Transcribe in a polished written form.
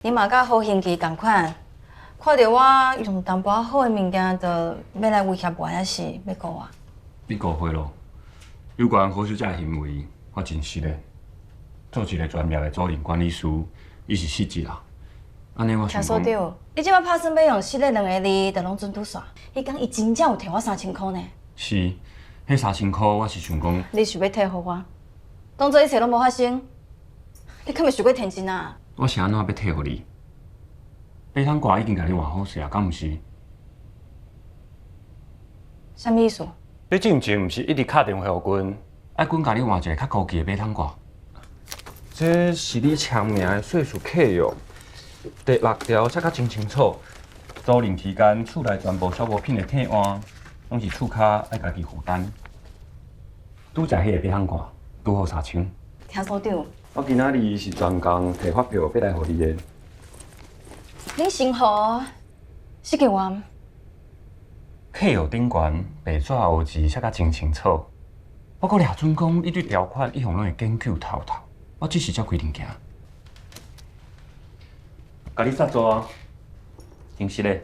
你嘛佮好興起仝款，看著我用淡薄仔好的物件，就欲來威脅我，抑是欲告我？你誤會咯。有關何小姐的行為，我真失禮。做一个專業的租賃管理師，伊是失職啦。按呢我聽想講，所長，你這擺拍算欲用失禮兩个字，就攏準拄煞。彼工伊真正有提我三千箍呢。是，彼三千箍我是想講，你是欲退予我？當做一切攏無發生，你敢會傷過天真啊？我是按怎欲退予你？白窗掛已經共你換好勢啊，敢毋是？啥物意思？你進前毋是一直敲電話予阮，愛阮共你換一个較高級的馬桶蓋？這是你簽名的稅事契約，第六條寫甲真清楚。租賃期間，厝內全部消耗品的替換，攏是厝跤愛家己負擔。拄才彼个馬桶蓋，拄好三千。聽所長，我今仔日是專工提發票欲來予你的。你姓何？是叫我？契約頂懸白紙黑字寫甲真清楚。我閣掠準講，你對條款一向攏會研究透透。我只是照規定行。共你煞做啊，真實的。